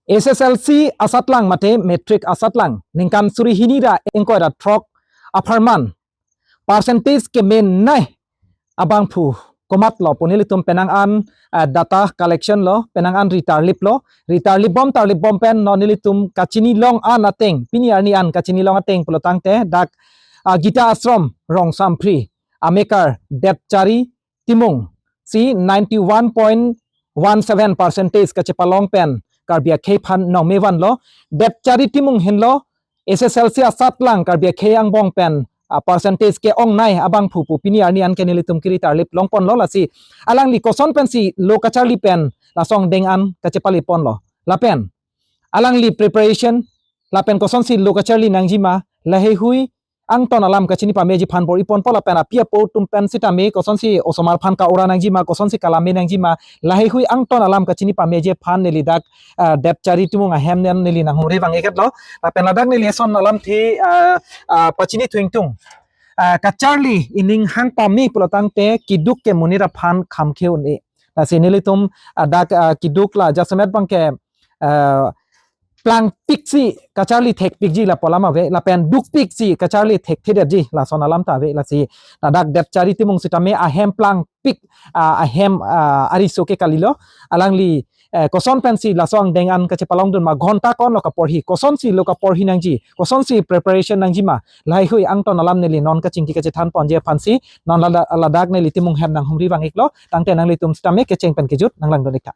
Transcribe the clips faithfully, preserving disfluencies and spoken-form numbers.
S S L C asatlang mate matric asatlang ningkan suri hini ra ingkoi ra throk apharman percentage kemenei abangphu komatlo pu nelitum penang an, eh, data collection lo, penang an ritarlip lo, ritarlip bom tarlip bom pen non nelitum kachini long an ateng, pini arni an kachini long ateng pulo tangte dak, ah, Gita Ashram Rongsamphri amekar Depchari Timung si ninety one point one seven percentage kachepalong pen Karbi akhei aphan nongmevanlo. Depchari Timung henlo S S L C asatlang Karbi akhei angbong pen, ah, percentage ke-ongnei abangphu pu pini arni an ke nelitum kiritarlip longponlo. Lasi alangli koson pensi lo kacharli pen laso angdeng an kachepaleponlo, lapen alangli preparation lapen kosonsi lo kacharli nangjima, lahei hui angton alam kachini pameji aphan bor-iponpo lapen api apo atum pen sitame kosonsi osomar aphan ka-ura nangjima, kosonsi kalame nangjima, lahei hui angton alam kachini pameji aphan neli dak, ah, Depchari Timung ahem nen neli nanghumri vang-iketlo. Lapen ladak neli eson alamthe, ah, ah, pachini thu ingtung. Ah, kacharli ining hang pame pulo tangte keduk ke monit aphan khamkhe un-e. Lasi nelitum, ah, dak, ah, keduk la jasemet abangke, ah, plangpik si kacharli thekpikji lapu alam ave, lapen dukpik si kacharli thekthedetji lason alam ta ave. Lasi ladak Depchari Timung sitame ahem plangpik, ah, ahem, ah, ariso ke kalilo. Alangli, eh, koson pensi laso angdeng an kachepalongdun ma, ghonta ko-an lo kaporhi, kosonsi lo kaporhi nangji, kosonsi preparation nangjima, lahei hui angton alam neli non kachingki kachethanponji aphansi non lada-, ladak neli Timung hem nanghumri vang-iklo. Tangte nanglitum sitame kecheng pen kejut nanglangdun-iktha.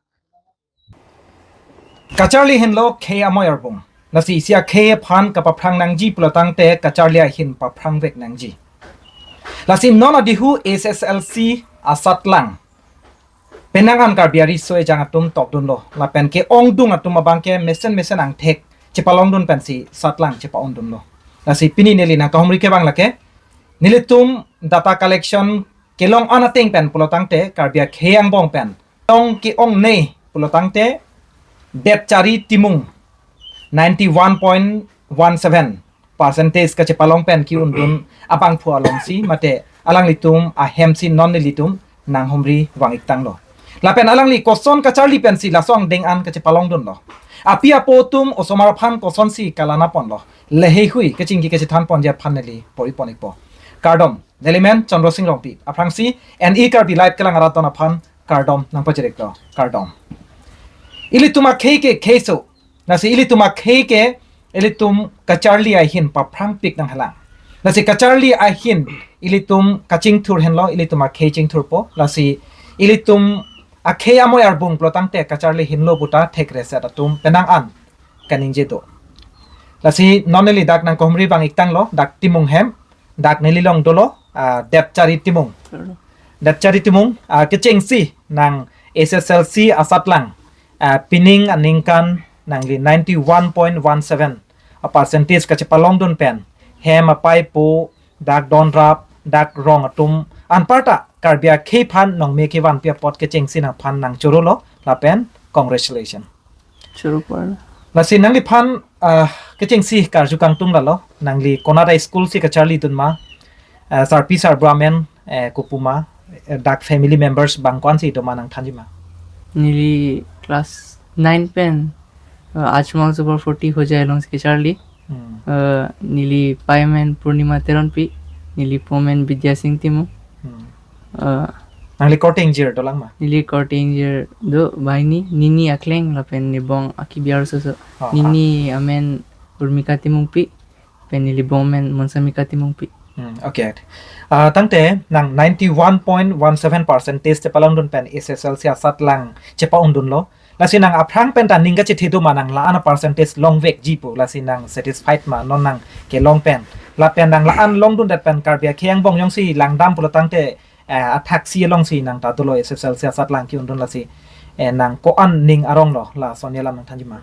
Kacharli henlo khei amoi arbung. Lasi isi akhei aphan kapaphrang nangji pulo tangte kacharli ahin paphrangvek nangji. Lasi non adihu S S L C asatlang penang an Karbi ariso ejang atum tokdunlo. Lapen ke-ongdung atum abangke mesen mesen angthek chepalongdun pensi satlang chepa-ondunlo. Lasi pini neli nangkahumri ke abang lake, nelitum data collection kelong an ateng pen pulo tangte Karbi akhei angbong pen long ke-ongnei pulo tangte Depchari Timung ninety one point one seven percentage kachepalong pen ke-undun abangphu alongsi mate alanglitum ahemsi non nelitum nanghumri vang-iktanglo. Lapen alangli koson kacharli pensi laso angdeng an kachepalongdunlo. Api apo atum osomar aphan kosonsi kalanaponlo, lahei hui kachingki kachethanponji aphan neli bor-ipon-ikpo. Kardom, neli men Chandra Sing Rongpi. Aphrangsi N E Karbi Live kelang arat atum aphan kardom nangpachiriklo. Kardom. Ilitum akhei ke kheiso. Lasi ilitum akhei ke ilitum kacharli ahin paphrangpik nanghelang. Lasi kacharli ahin ilitum kachingthur henlo, ilitum akhei chingthurpo. Lasi ilitum akhei amoi arbung pulo tangte kacharli henlo puta thekre set atum penang an kaningje do. Lasi non neli dak nangkahumri vang-iktanglo, dak Timung hem, dak neli along dolo, ah, Depchari Timung. Depchari Timung, ah, kechengsi nang S S L C asatlang, ah, pining aningkan nangli ninety one point one seven a percentage kachepalongdun pen hem apai po dak donrap dak rong atum anparta Karbi akhei aphan nongme kevanpi apot kechengsi nangphan nangchorolo lapen congratulations. Choro por. Lasi nangliphan, ah, kechengsi karju kangtung lalo, nangli konat a-school si kacharlidun ma, ah, sarpi sarbura amen, eh, kopu ma, eh, dak family members bang ko-ansi doma nangthanji ma? Neli class nine pen, uh, Aaj Mang Super forty Ho Jaye alongsi kacharli. Hmm. Uh, neli pai amen Purnima Teronpi, neli po amen Bidya Sing Timung. Hmm. Uh, nangli korte ingjir dolang ma? Neli korte ingjir do banghini, nini akleng lapen nebong akibi arloso. Oh, nini ah. Amen Urmika Timungpi, pen neli bong amen Monsamika Timungpi. Hmm, okay. Ah, tangte nang ninety one point one seven percentage chepalongdun pen S S L C asatlang chepa-ondunlo. Lasi nang aphrang pen ta ning kachethe do ma nang la-an a percentage longvekji pu, lasi nang satisfied ma non nang kelong pen? Lapen nang la-an longdundet pen Karbi akhei angbong jongsi langdam pulo tangte, eh, athaksi alongsi nang ta dolo S S L C asatlang ke-undun, lasi, eh, nang ko-an ning aronglo, lason alam nangthanji ma?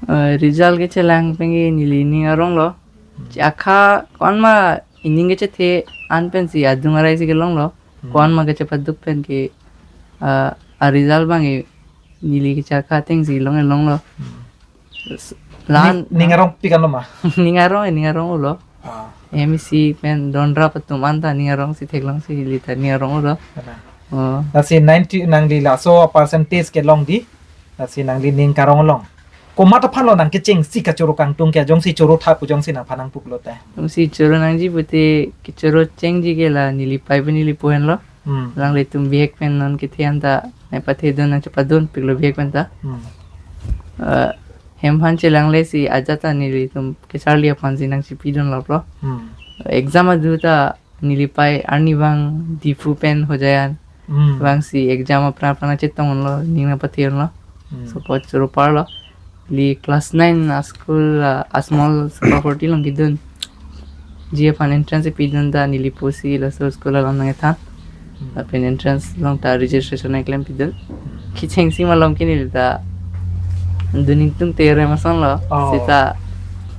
Eh, result kechelang pen ke neli ning aronglo. Hmm. Akha ko-an ma ining kachethe an pensi adung arai si kelonglo. Hmm. Ko-an ma kachepaduk pen ke, ah, a result abang ke neli kacharkha atengsi long-e longlo. Hmm. S-, lan- Ning, ning arongpik anlo ma? Ning arong, ning arong-olo. Ah. M E C pen donrap atum anta ning arongsi theklongsi neli ta ning arong-olo. Kana. Oh. Lasi ninety nangli laso percentage kelong di. Lasi nangli ning karong long. komat aphan lo nang kechengsi kachoro kangtung ke, jongsi choro tha pu jongsi nangphan nangpu pulote? Jongsi choro nangji pute kechoro chengji ke la neli pai pen neli po henlo. Hmm. Alanglitum bihek pen non kethe anta nangpathedun nangchepadun piklo bihek pen ta. Hmm. Eh, hem aphan chelangle si ajat ta nelitum kacharli aphan si nangchipidun loplo. Hmm. Exam adu ta neli pai arni vang Diphu pen Hojayan. Hmm. Vangsi exam aphrang aphrang chetong lo, ning nangpathe lo. Hmm. So po choro parlo. Neli class nine a school, ah, a small school forty along kedun. Ji aphan entrance pidun ta neli pusi laso school along nangthan. Hmm. Lapen entrance along ta registration nangklem pidun. Kechengsi malom ke neli ta dun ingtungte rem ason lo. Oh. Seta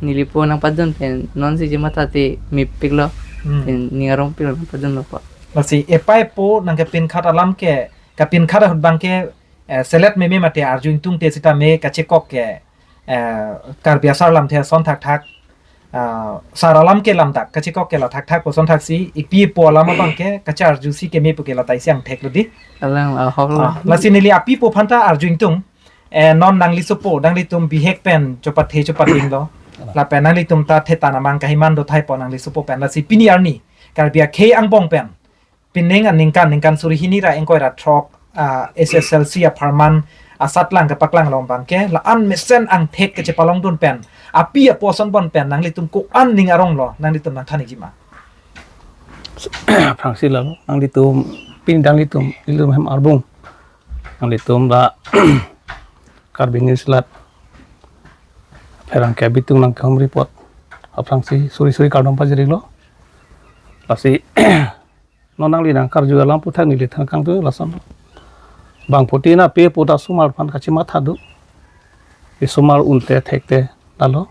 neli po nangpadun pen nonsi je matha te mepiklo. Hmm. Pen ning arong piklo nangpadunlo po. Lasi epai po nangkepinkhat alam ke, kapinkhat ahut abang ke, eh, selet meme mate arju ingtungte sitame kachekok ke, eh, Karbi asar lamthe ason thakthak, ah, sar alam ke lamdak kachekok ke la thakthak puson thaksi, epi epo alam abang ke kacharjusi keme pu ke la taisi angtheklo di. Alang ahok lo. Ah, lasi neli api po aphanta arju ingtung, eh, non nangli sopo, nanglitum bihek pen chopathe chopathe lo. Lapen nanglitum ta thetan amang kahiman do thai po nangli sopo pen. Lasi pini arni Karbi akhei angbong pen pining aningkan, ningkan suri hini ra ingkoi ra throk, ah, S S L C apharman asatlang kapaklang along abang ke la-an mesen angthek kachepalongdun pen, api apo ason bon pen nanglitum ko-an ning arong lo, nanglitum nangthan ikji ma? Aphrangsi lalo, nanglitum, pini nanglitum, ilitum hem arbung, nanglitum la Karbi News Alert pherangke abitung nangkehumri apot aphrangsi suri suri kardom pajirlo. Lasi non nangli nangkarju alam aputhak neli than kangtung lason. Bangphutin api po ta osomar aphan kachimatha do. Osomar unte thekte lalo.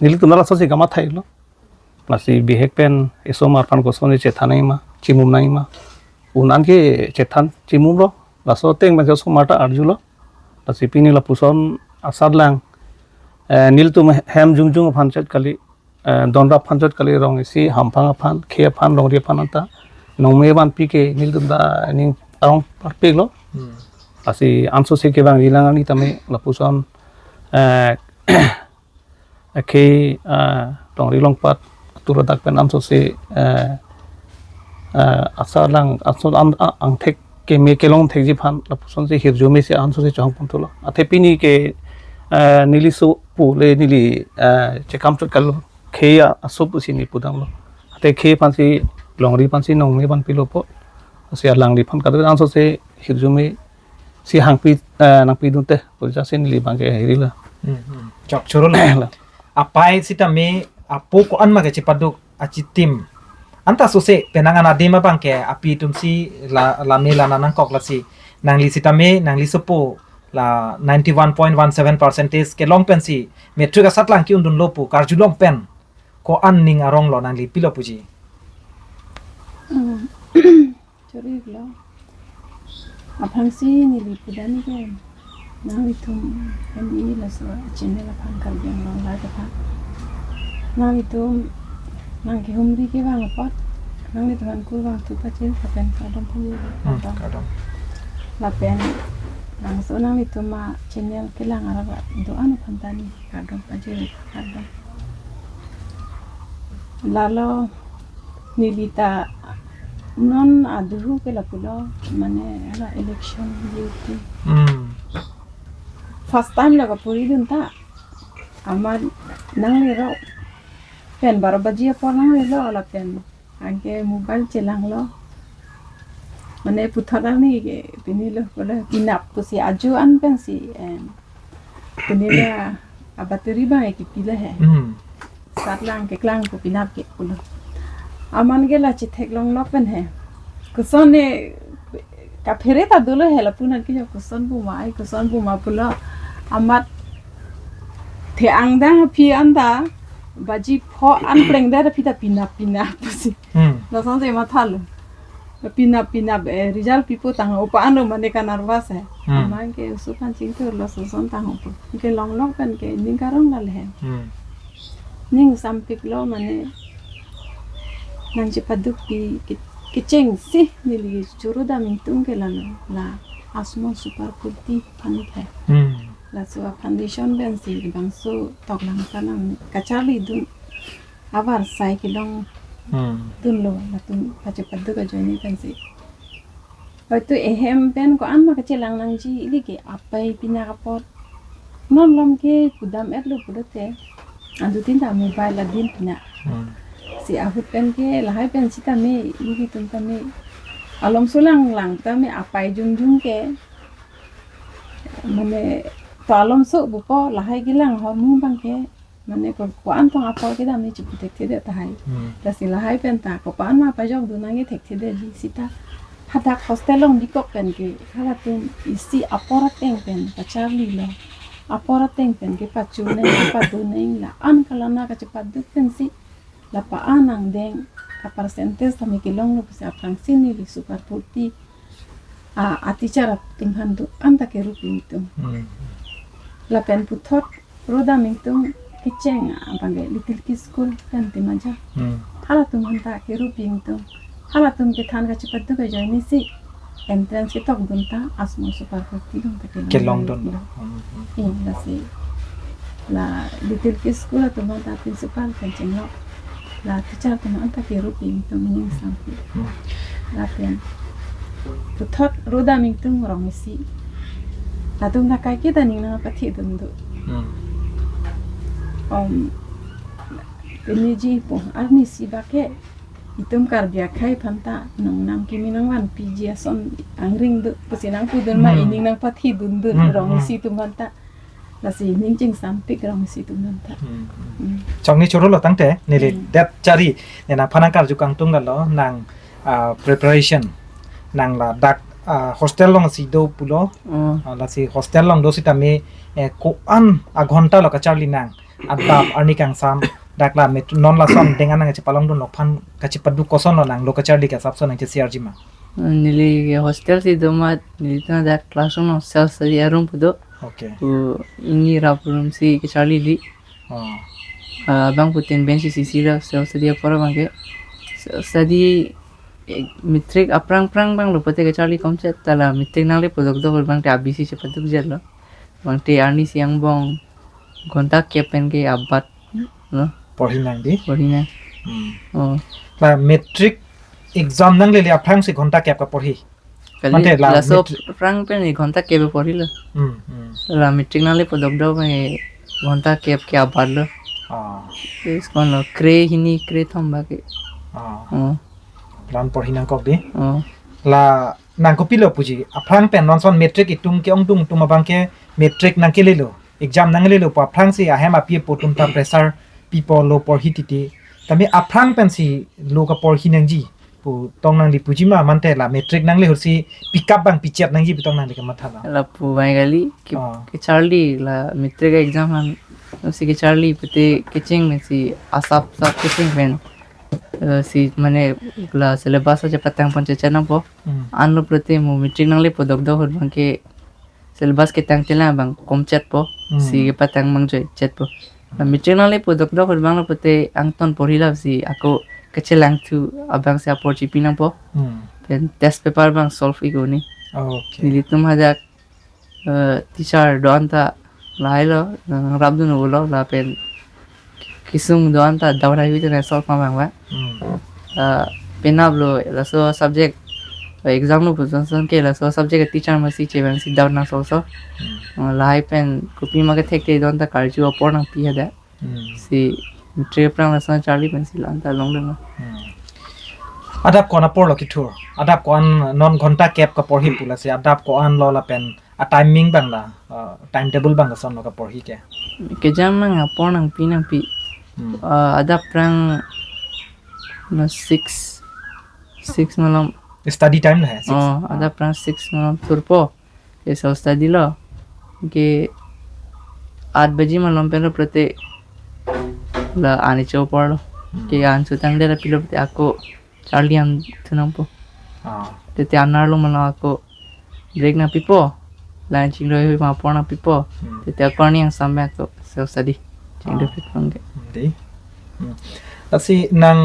Nelitum lasosi kamatha iklo. Lasi bihek pen osomar aphan kosonsi chethan nangji ma, chimum nangji ma. Un an ke chethan chimumlo. Laso ateng pen osomar ta arjulo. Lasi pini lapuson asatlang, eh, nelitum hem jongjong aphan chot kali, eh, donrap aphan chot kali, rong isi, hamphang aphan, khei aphan, longri aphan anta nongme vanpi ke nelitum ta ning arong parpiklo. Hmm. Lasi ansose kevangji lang ani tame lapuson, eh, akhei, eh, longri longpat atur adak pen ansose, eh, eh, asatlang, aso an, a, angthek keme kelong thekji aphan lapusonsi hirjume si ansose chongpon thulo. Athe pini ke, eh, neli sopo le neli, eh, chekam chot kali, khei asopo si neli pudamlo. Athe khei aphansi, longri aphansi nongme vanpilo po. Lasi alangli aphan kadokave ansose hirjume si hangpi, eh, nangpidunte, pu jasi neli abang ke hirilo. Hmm, hmm. Chok choro lo. Apai sitame apo ko-an ma kachepaduk achitim. Anta sose penang an adim abang ke api atumsi la, lame lana nangkok lasi. Nangli sitame, nangli sopo la ninety-one point one seven percentage kelong pensi matric asatlang ke-undunlo pu karjulong pen ko-an ning arong lo, nangli pilo puji? Hmm. Choro iklo. Aphrangsi neli pudam ke, nanglitum M E laso channel aphan, Karbi Anglong Live aphan, nanglitum nangkehumri kevang apot nanglitum aphan kurvangthu pajir lapen kardom pajir. Hmm, kardom. Kardom. Lapen laso nanglitum achannel kelang arat do-an aphan ta neli kardom pajir, kardom. Lalo neli ta non aduhu ke lapulo, mane hala election duty. Hmm. First time la kapuridun ta. Amat nanglelo pen baro baji apor nanglelo lapen anke mobile chelanglo. Mane puthot arni ke pinilo pulo, pinap pusi aju an pensi, em, pinilo, a battery abang ke pilo he. Hmm. Satlang keklang pu pinap ke pulo. Aman ke la chetheklong lok pen he. Koson ne kaphere ta dolo he lapu an ke, koson pu ma, ai koson pu ma pulo. Amat the-ang dang aphi anta baji pho an plengdet aphi ta pinap pinap pusi. Hmm. Lasonsi mathalo. Pinap pinap, eh, result pipo tangho pu anlo mane ka nervous he. Hmm. Aman ke oso aphan chingthurlo, lason tangho pu. Ke longlok pen ke ning karong lal he. Hmm. Ning sampiklo mane nangchepadukpi ke, kechengsi neli choro dam ingtung ke lalo, la a small super kurti aphan he. Hmm. Laso a-foundation pensi bangso toklang kanang kacharlidun abar sai kelong Hmm. dunlo latum pachepaduk ajoine pensi. Hoito ehem pen ko-an ma kachelang nangji ili ke apai pinak apot. Non lom ke pudam-etlo pulote. Andutin ta mobile adin pina. Hmm. Si ahut pen ke lahai pen sitame, ili tum tame. Along sulang lang tame apai jungjung ke. Mane to alom so bupo lahai kelang ahormu abang ke. Mane ko, ko-an tong apor kedam ne chipu thekthedet tahai. Hmm. Lasi lahai pen ta ko-an ma pajokdun nangji thekthedetji sita. Hadak hostel along bikok pen ke halatum isi apor ateng pen kacharlilo. Apor ateng pen ke pachuneng, paduneng la-an kalana kachepaduk pensi. La pa-an angdeng a-percentage tame kelonglo pusi aphrangsi neli Super forty a, a-teacher atum aphan do-an ta kerup ingtung. Hmm. Lapen puthot rodam ingtung kecheng abang ke Little Kids School pen Timaja. Hmm. Halatum aphan ta kerup ingtung. Halatum kethan kachepaduk ajoinesi entrance ketokdun ta asmong Super forty along ta kelongdun. Kelongdun. Hmm, hmm. Eh, lasi. La Little Kids School atum aphan ta principal pen chenglok. La teacher atum aphan ta kerup ingtung ning sampi. Hmm. Lapen puthot rodam ingtung rong isi. Latum ta kaike ta ning nangpathidun do. Hmm. Om, pini ji pu arnisi abang ke itum Karbi akhei aphan ta nongnam kimi nangvanpiji ason angring do pusi nangpudun ma Hmm. ining nangpathidundun Hmm, rong hmm. isi atum aphan ta. Lasi ning chingsampik rong isi atum aphan ta. Hmm, hmm. Hmm. Chongni chorolo tangte, neli Hmm. det chari, ne nangphan nangkarju kangtung lalo, nang, ah, preparation, nang ladak, ah, hostel alongsi do pulo, Oh. ah, lasi hostel along do sitame, eh, ko-an aghonta lo kacharli nang, adap arni kangsam, dak la met non lason deng anang kachepalongdun lo aphan kachepaduk kosonlo nanglo kacharli ke asapso nangche-share ji ma. Neli ke hostel si do ma, neli ta dak classroom along self study a-room pu do. Okay. Pu ingni rap room si kacharlili. Oh. Ah, abang putin bench si silo self study apor abang ke. Self study, eh, matric aphrang aphrang abang lo pulote kacharli komchet ta la matric nangle podokdok abang te abisi chepadukjetlo. Abang te arnisi angbong ghonta kep pen ke abat, no? Porhi nang di? Porhi nang. Hmm. Oh. La matric exam nanglele aphrangsi ghonta kep kaporhi? Kali, mate la laso matric aphrang pen ghonta kep porhilo. Hmm, hmm. La matric nangle podokdok pen ghonta kep ke abatlo. Ah. Terus konlo kre hini kre thom abang ke. Ah. Oh. Plan porhi nangkok di? Oh. La nang kopilo puji, aphrang pen non ason matric itum ke-ongdung atum abang ke matric nangkelelo, exam nanglelo pu aphrangsi ahem api apo atum ta pressure pipo lo porhi titi. Tame aphrang pensi lo kaporhi nangji pu tong nangli puji ma, mante la matric nangle ahutsi pick up abang pichet nangji pu tong nangli kamatha la? Lapu abang kali, ke, Oh. kacharli la matric exam aphan si kacharli pute kecheng pensi asap sap kecheng pen, eh, si mane la syllabus aja patang pon chechan nangpo. Hmm. Anlo pulote mo matric nangle podokdok ahut abang ke syllabus ketang telang abang komchetpo, Hmm. si kepatang abang joichetpo. La matric nangle podokdok ahut abang lo pulote angton porhi lasi ako kachelangthu abang si apor chipi nangpo. Hmm. Pen test paper abang solve ik-o ni. Okay. Nelitum hadak, eh, teacher do-an ta lahai lo, nangrapdun ulo lapen kesung do-an ta doubt hai wi tene solve ma abang ba. Hmm. Ah, penap lo laso subject, ah, exam lo pu ason ason ke laso subject teacher masi chevangsi doubt nang solve so. Hmm. Ah, lahai pen kopi ma kethekte do-an ta karju apor nangpi hadak. Hmm. Si matric aphrang lason charli pensi la-an ta longdun lo. Hmm. Adap ko-an apor lo kethur? Adap ko-an non ghonta kep kaporhi pu lasi adap ko-an lo lapen a-timing abang la, uh, timetable abang lason lo kaporhi ke? Kejam nang apor nangpi nangpi. Hmm. Uh, adap aphrang na six, six malom. Study time lo he, six? Oh, Ah. adap aphrang six malom thurpo. Ke self study lo. Ke aat baji malom pen lo pulote la ani cho apor lo. Hmm. Ke an chotangdet aphi lo pulote ako charli an thu nangpo. Ah. Tete anar lo mano ako break nangpipo. Lain chingroi hui ma apor nangpipo. Hmm. Tete ako arni angsam ako self study. Chingduk Ah. pik abang ke. Hmm, di. Hmm. Lasi nang,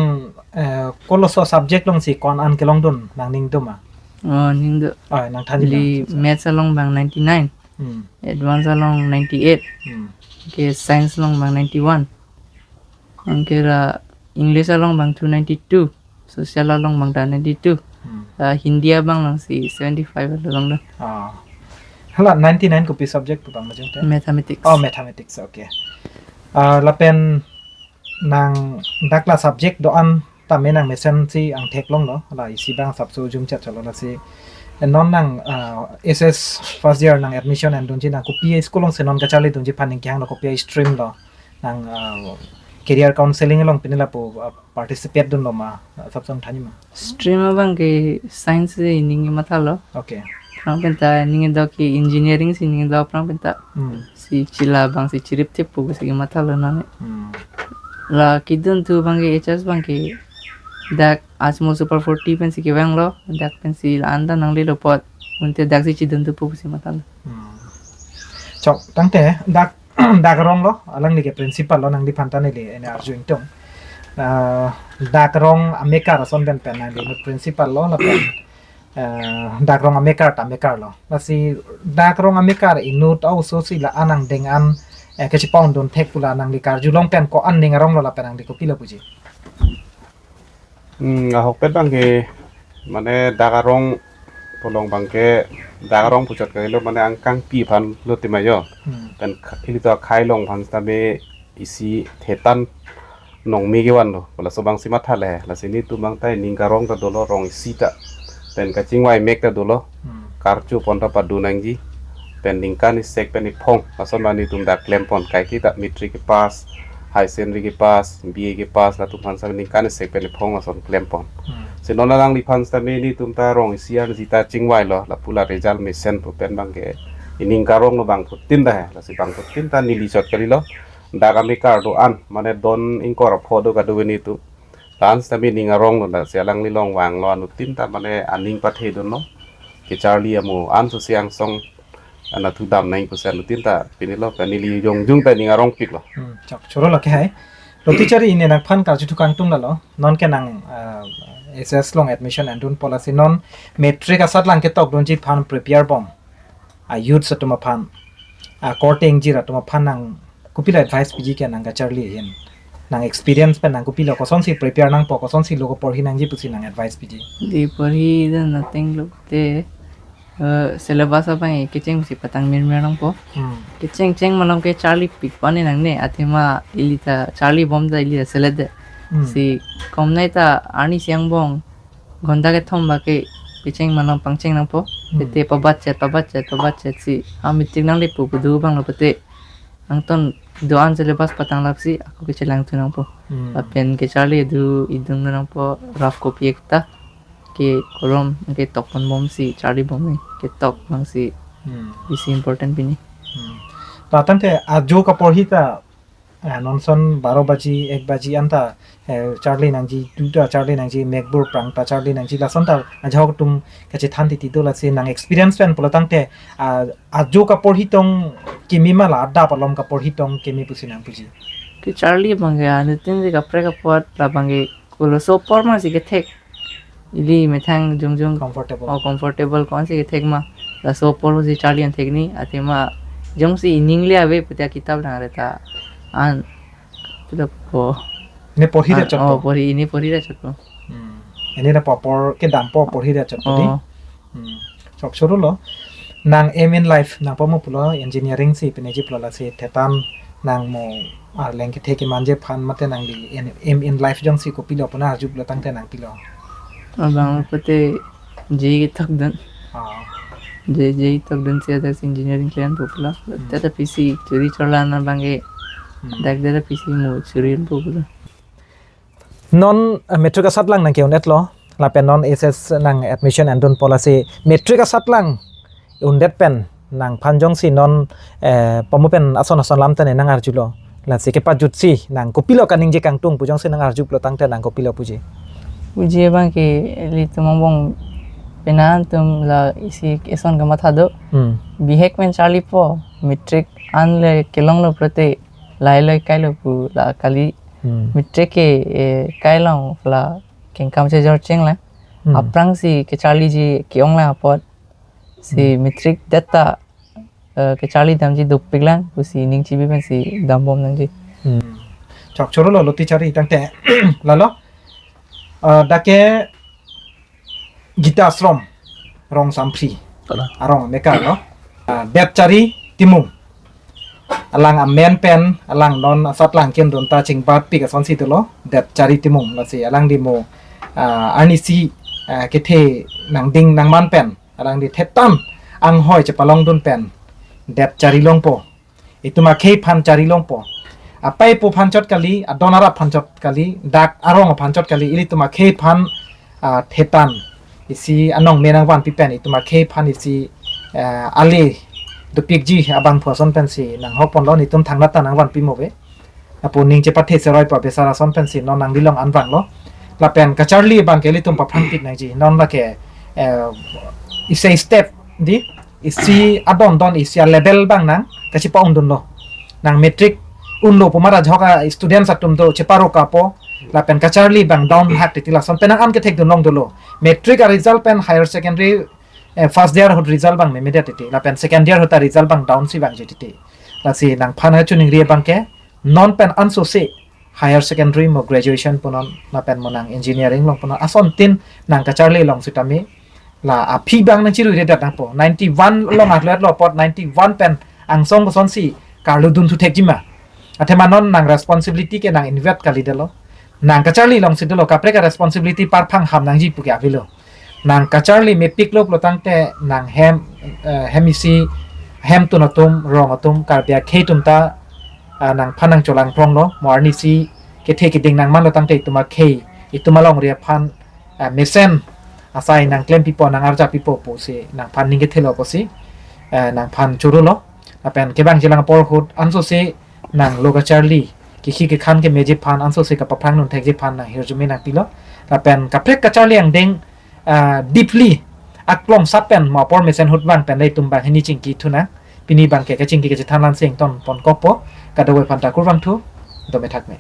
eh, koloso subject alongsi ko-an an kelongdun nangning do ma? Oh, ning do. Ah, nangthan Neli abang. Maths along abang ninety-nine. Hmm. Advance along ninety-eight. Hmm. Ke science along abang ninety-one. Anke ra English along abang two ninety-two. Social along abang ta ninety-two. Hmm. Ah, Hindi abang alongsi seventy-five along do. Ah. Hala ninety-nine kopi subject pu abang majung te? Mathematics. Oh, mathematics. Okay. Ah, lapen nang dak la subject do-an tame nang mesensi angthek longlo, la isi abang asapso jumchet chotlo lasi. Non nang, ah, S S first year nang admission endunji nang kopi school alongsi non kacharli dunji aphan ning kehang lo, kopi stream lo, nang, ah, career counseling along pini lapu, ah, participate dunlo ma, asapso nang thanji ma? Stream abang ke science si ning mathalo. Okay. Aphrang penta ning do ke engineering si ning do aphrang penta. Hmm. Si chila abangsi chirip thip pusi mathalo nane. Hmm. La kedun thu abang ke H S abang ke dak Ajmo Super forty pensi kevanglo, dak pensi la-an ta nanglelo apot, unte daksi chedun thu pusi mathalo. Hmm. Chok, tangte dak dak arong lo, alangli ke principal lo, nangliphan ta neli ene arju ingtung. Ah, dak arong amekar ason pen pen nangli inut principal lo, lapen, eh, dak arong amekar ta amekar lo. Lasi dak arong amekar inut a-oso si la-an angdeng an, eh, kachepa-un dun thek pu la nangli karjulong pen ko-an ning arong lo lapen nangli kopilo puji? Hmm, ahokpet abang ke, mane dak arong pu along abang ke, dak arong puchot kalilo, mane angkangpi aphan lo tima jo. Hmm. Pen kha-, ili to akhai along aphan sitame isi thetan nongmi kevan lo. Pu laso abangsi mathalo he. Lasi netum abang ta ining karong ta dolo, rong isi ta. Pen kachingvai mek ta dolo. Hmm. Karcho pon ta padu nangji. Pen ningkan isek pen iphong. Lason abang netum dak klem pon, kaike ta matric kepass, higher secondary kepass, B A kepass, latum aphan sitame ningkan isek pen iphong lason klem pon. Hmm. Si non alangliphan sitame netum ta rong isi arni ta chingvailo, lapu la result mesen pu pen abang ke ining karong lo bangphutin ta he, lasi bangphutin ta neli chot kalilo. Dak amekar do-an, mane don ingkoi ra pho do kado netum. La-an sitame ining arong lo, lasi alangli along vanglo, anuttin ta mane aning pathe dunlo. Kecharli amo an susi angsong anatthu dam nang pusi anuttin ta pinilo, pen neli jongjung ta ining arongpiklo. Hmm, chok, choro lo ke hai. Lo teacher, neli nangphan karju thu kangtung lalo. Non ke nang, ah, S S along admission endun po lasi non matric asatlang ketok dunji aphan prepare bom, ah, youths atum aphan, ah, korte ingjir atum aphan nang kopilo advice piji ke nang kacharli ahin? Nang experience pen nang kopilo, kosonsi prepare nangpo, kosonsi lo kaporhi nangji pusi nang advice piji? Di porhi dan nothing lo te, eh, syllabus abang kecheng si patang mir mir nangpo. Hmm. Kecheng cheng malom ke charlipik pon nangne, athema ili ta charli bom ta ili ta selet det. Hmm. Si komnai ta arni isi angbong ghonta kethom ba ke kecheng malom pangcheng nangpo. Hmm. Tete pabatchet, pabatchet, pabatchet si a matric nangle pu kedo abang lo pute angton do-an syllabus patanglap si ako kechelang thu nangpo. Hmm. Lapen kecharli do idung nangpo, rough copy ekta ke kolom ketok pon bom si charli bom ni, ketok abang si Hmm. isi important pini. Hmm. Patang te ajo kaporhi ta, ah, non ason baro baji, ek baji anta, eh, charli nangji, duta charli nangji, mekbur prang ta charli nangji, lason ta ajahak atum kachethan titi do, lasi nang experience pen pulo tangte, ah, ajo kaporhi tong kimi ma la adap alom kaporhi tong kimi pusi nang puji? Kecharli abang ke anuttin si kaprek apot, labang ke koloso apor ma si kethek. Ili methang jongjong Comfortable. Oh, comfortable ko-an si kethek ma, laso apor si charli an thek ni, athema jongsi ining le ave pute akitap nang re ta an pilo ko. Ne porhi re an, chot oh, ko. Porhi, ini porhi re chot ko. Hmm. Ini na apor kedampo porhi re chot ko di. Oh. Hmm. Chok, choro lo. Nang aim in life nang pamo pulo engineering si pineji pulo, lasi thetan nang mo arleng kethe kemanje aphan mate nangli aim, aim in life jongsi kopilo pu nang arju pulo tangte nang pilo? Abang pute J E E ketok dun. Ah. J, J E E ketok dun si adak si engineering klempo pulo. Hmm. Tata pisi churi chorla nang abang ke. Hmm. Dak tata pisi mo churi po pulo. Non, eh, matric asatlang nang ke-un-et lo, lapen non S S nang admission endun po, lasi matric asatlang un-et pen nangphan jongsi non, eh, pamo pen ason ason alam tane nang arjulo, lasi kepajutsi nang kopilo kaningje kangtung pu jongsi nang arju pulo tangte nang kopilo puji? Puji abang ke ilitum angbong penang atum la isi eson kamatha do. Hmm. Bihek pen charlipo, matric an le kelonglo pulote lahai lo kailo pu la kali. Hmm. Matric ke, eh, kailong la kengkam chejor chenglang. Hmm. Aphrangsi kecharliji ke-ong lang apot. Si Hmm. matric det ta eh, kacharli damji dopiklang pusi ning chibi pensi dambom nangji. Hmm. Chok choro lo loti chari tangte lalo. Eh, dak ke Gita Ashram Rongsamphri. Kalang. Arong meka lo. Ah, Depchari Timung. Alang amen pen, alang non asatlang kendun ta chingbatpik asonsi dolo, Depchari Timung. Lasi alangli mo, ah, arnisi, ah, kethe nangding nangman pen, alangli thetan anghoi chepalongdun pen Depchari longpo. Itum akhei aphan chari longpo. Apei apo aphan chot kali, adon arap aphan chot kali, dak arong aphan chot kali, ilitum akhei aphan, ah, thetan isi anong me nangvanpi pen, itum akhei aphan isi, eh, ale dopikji abangphu ason pensi nanghokponlo, netum thangnat ta nangvanpi mo ave. Apo ning chepathe seroi pa besar ason pensi non nanglilong anvanglo. Lapen kacharli abangke ilitum paphrangpik nangji. Non lake, eh, isi step di, isi adon don, isi a-level abang nang kachipa-undunlo. Nang matric unlo pu mara jhoka students atum do cheparo kapo, lapen kacharli abang down hak titi lason pen nang an kethekdun long dolo. Matric a-result pen higher secondary, eh, first year ahut result abang memedet titi, lapen second year ahut a-result abang down si vangji titi. Lasi nangphan kachiningri abangke, non pen ansose higher secondary mo graduation punon, lapen mo nang engineering long punon, asontin nang kacharli along sitame la aphi abang nangchiruiredet nangpo. Ninety-one along ahlet lo apot ninety-one pen angsong kosonsi karlu dun thu thekji ma. Athema non nang responsibility ke nang invert kalidetlo. Nang kacharli alongsi dolo, kaprek a-responsibility parphang ham nangji puke avelo. Nang kacharli mepik lo pulo tangte nang hem, eh, hem isi, hemtun atum, rong atum, Karbi akhei atum ta, ah, nangphan nangcholangpronglo, mo arnisi kethe keding nangmanlo tangte itum akhei, itum alongri aphan, ah, mesen asai nangklempipo, nang-arjappipo pusi nangphan ning kethelo pusi, eh, nangphan chorolo. Lapen kevangjilang apor ahut ansose nang lo kacharli, kikhi kekhan kemeji aphan ansose kapaphrangdun thekji aphan nang hirjume nangpilo. Lapen kaprek kacharli angdeng, ah, deeply aklong sap pen mo apor mesen ahut vang pen le itum banghini chingki thunang. Pini abangke kachingki kachethan la-an si ingtonpon kokpo. Kadokave aphan ta kurvangthu. Dome thakme.